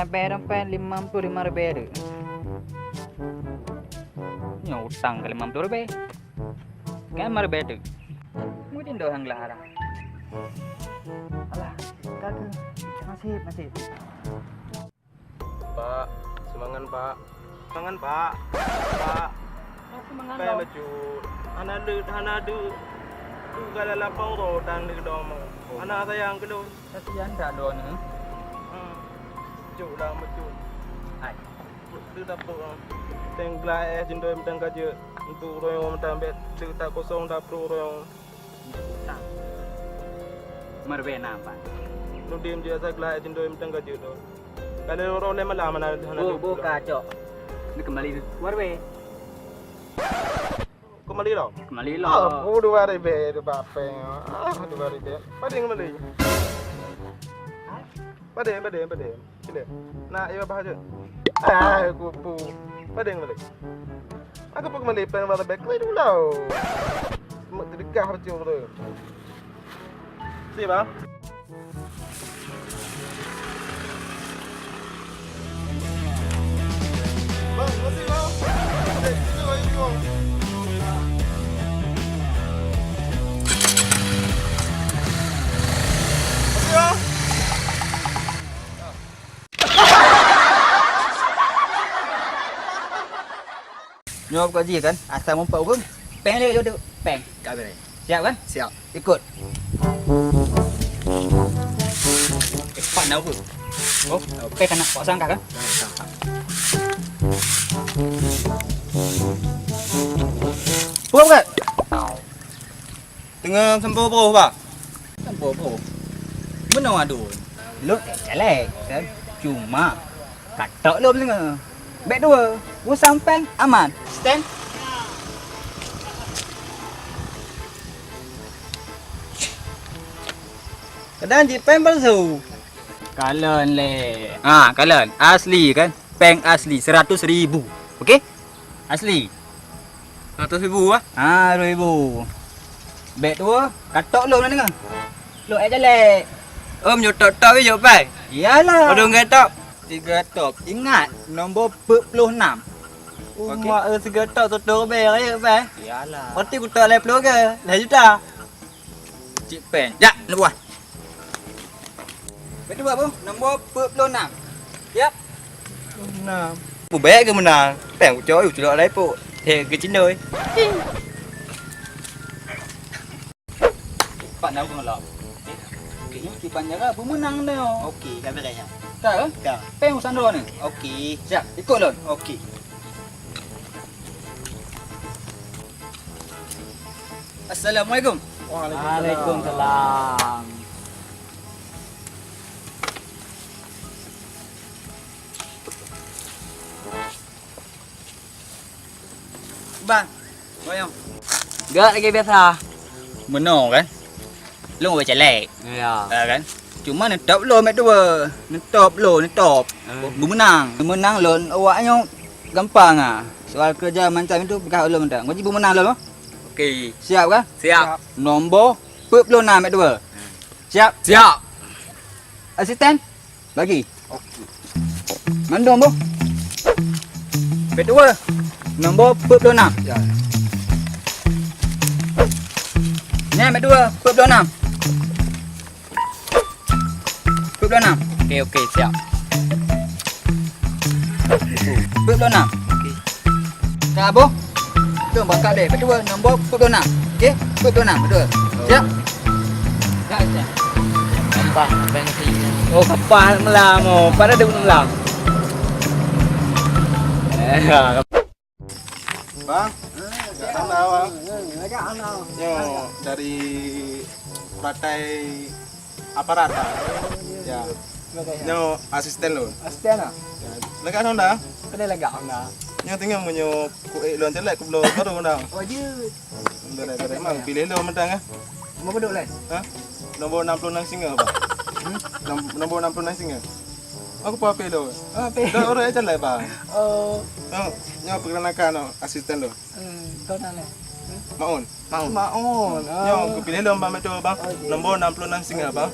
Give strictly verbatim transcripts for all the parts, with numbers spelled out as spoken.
Bèe dompet limong ploh limong ribèe tu. Nyoe utang keu limong ploh ribèe. Kan lima ribèe tu. Mungkin doh nyang glah arah. Alah, ka keuh. Nasib, nasib. Pak, seumangat, Pak. Seumangat, Pak. Pak. Seumangat, Pak. Bacut. Hana deuek, hana deuek. Tu ka lalapang roh tan deuek dong. Hana sayang keu lôn. Kasihan that droeneuh. Hmm. Cuk lah, meucuk. Hai. Deuek dapur. Teng glah eh jindoi mantong ka jeuet. Untuk royong mantong bèk deuek that kosong dapur royong. Meureuweh na, Pak. Nudin jeuet asa glah eh jindoi mantong ka jeuet tu. Kalau roh lé malam mana hana. Bu, bu ka cok. Ni kembali warwe. Kembali lo. Kembali lo. Ah, oh, dua ribèe tu bapeng. Ah, dua ribèe. Padeng kembali. Padeng, padeng, padeng. Sini. Nak, ya bah je. Ah, kupu. Padeng kembali. Aku pun kembali pen warwe. Kembali dulu. Mak terdegah macam tu. Sip, ah. Bang, makasih, bang. Makasih, bang. Nyoe buka jih kan, asai meupat ureueng, pèng lé duek, pèng. Ka beureh. Siap kan? Siap. Ikot. Eh, pat na ureueng. Oh, pèng ka na, pak sangka kan? Peuet kan? Teungoh sampoe broh, bah. Sampoe broh. Meunoe aduen. Lôn ék calek, kan? Cuma, katok lôn teungoh. Bèk dua. Usang pèng, aman. Stand. Kadang jih pèng palsu. Kalon lé. Ha, kalon. Asli, kan? Pèng asli, seratus ribu. Oke? Asli. Seratus ribu, ah? Ha, dua ribu. Bèk dua, katok lôn na deungoe. Lôn ék calek. Om, nyoe top-top, yôh, pai? Iyalah. Padum ngon top? Sigo top. Ingat, nombor peuet ploh nam. Oke. Umak, eh, sigo top, soto ribèe, yôh, pai? Iyalah. Berarti kutok lhèe ploh ke? Lhèe juta. Cit pèng. Jak, neubuah. Beutôi, Bu. Nombor peuet ploh nam. Siap? Nam. Bubèe geumeunang. Pèng ucok, ucok lagèe po. He, geucindoi. Pat na ureueng lom. Oke, nyoe kiban jaga beumeunang nyoe. Oke, ka beureh nyoe. Ka, eh? Ka. Pèng usang droeneuh. Oke. Siap, ikot lôn. Oke. Assalamualaikum. Waalaikumsalam. Bang, boyong. Gak lagi biasa. Meunoe kan? Lôn bacalek. Ya. Ya kan? Cuma neutop lôn mèt dua. Neutop lôn, neutop. Hmm. Beumeunang. Beumeunang lôn awak nyoe gampang ah. Soal keureuja macam itu peugah ulôn mantong. Ngaji beumeunang lôn. Oke. Siap kah? Siap. Nombor peuet ploh nam mèt dua. Siap? Siap. Asisten? Bagi. Oke. Mandum, boh. Mèt dua. Nombor peuet ploh nam. Ya. Nyan mèt dua, peuet ploh nam. Peuet ploh nam. Oke, oke, siap. Peuet ploh nam. Oke. Ka, boh. Tu bangkak deh. Betul, nombor peuet ploh nam. Oke, peuet ploh nam, betul. Siap? Siap, siap. Kapah, apa yang sih? Oh, kapah melam, oh. Pada dia melam. Eh, ya. Bang, agak hana, Bang. Agak hana. Nyoe dari peratai aparat, Bang. Ya. Nyoe asisten lôn. Asisten ah? Ya. Lagak Honda? Kena lagak Honda. Nyoe tengok meunyoe kuék lôn célek kubloe baru Honda. Oh, jeuet. Beres, beres. Mang pilih lôn mentang ah. Mau bedok lain? Ha? Nombor enam puluh enam singa, Bang. Hmm? Nom-, nombor enam puluh enam singa. Aku pun pilih lôn. Oh, pilih. Dah orang aja lah, Bang. Oh. Oh, nyoe perkenalkan, oh, asisten lôn. Hmm, kau nak lah? Hmm? Maun. Maun. Maun. Nyoe, ah, aku pilih lôn, Bang, betul, Bang. Oh, iya. Nombor enam puluh enam singa, Bang.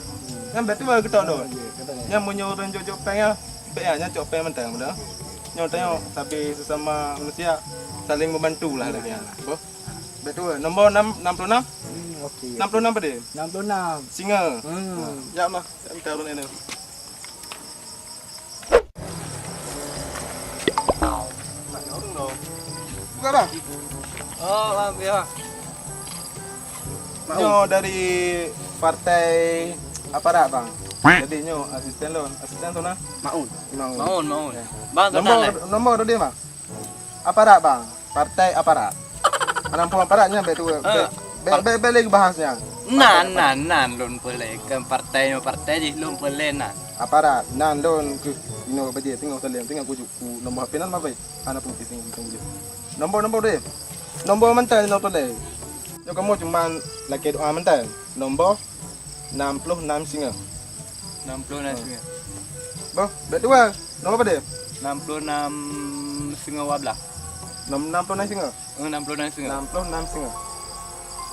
Yang betul, Bang, ketok lôn. Oh, iya, ketok lôn. Yang meunyoe ureueng jok-jok pèng, ya. Ya, nyan cok péng mantong dah. Nyoe tanyoe sabe sesama manusia saling membantu lah lagèe nyan. Boh. Betul. Nombor enam, enam puluh enam. Hmm, okey. Enam puluh enam padé? Enam puluh enam. Singa. Hmm. Ya Allah, minta urut ini. Buka bang. Oh, bang, ya. Nyoe dari partai aparat bang. Jadi nyoe asisten lôn, asisten tu nah. Maun. Maun. Maun, Maun. Ya. Bang, nombor, nombor tadi bang. Aparat bang, partai aparat. Anak pun aparat nyan baik tu. Eh, baik, baik, baik lagi bahasnya. Nan, nan, nan lôn peuleueh. Kan partai nyoe partai jih lôn peuleueh nan. Aparat, nan lôn ke ino baje tengok salem tengok kujuk ku nombor H P nan mabai. Anak pun pising pising je. Nombor nombor deh. Nombor mantan nombor deh. Nyoe kamu cuman laki doa mantan. Nombor enam puluh enam singa. Enam puluh enam singa. Boh, baik dua. Nombor apa dia? Enam puluh enam singa dua belas. Enam, enam puluh enam singa. Eh, enam puluh enam singa. Enam puluh enam singa.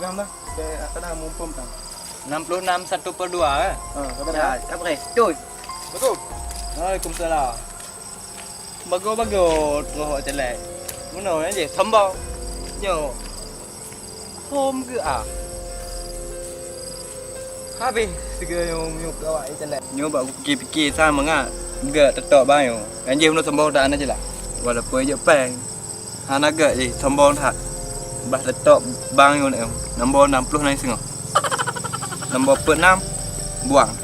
Yang dah, ada mumpung tak? Enam puluh enam satu per dua eh. Ha, apa dah? Ya, tak boleh. Betul. Betul. Waalaikumsalam. Bagoe-bagoe troh awak célék. Meunoe jih sombong. Nyoe. Hom geu ah. Habéh sigoe nyoe meunyoe keu awak célék. Nyoe bak kupike-pike sa mangat geuh teutôk bang nyoe. Nyan jih meunoe sombong that hana jeulaih. Walaupun jeuet péng. Hana geuh jih sombong that. Bah teutôk bang nyoe nyoe. Nombor enam puluh enam singoh. Nombor peuet enam buang.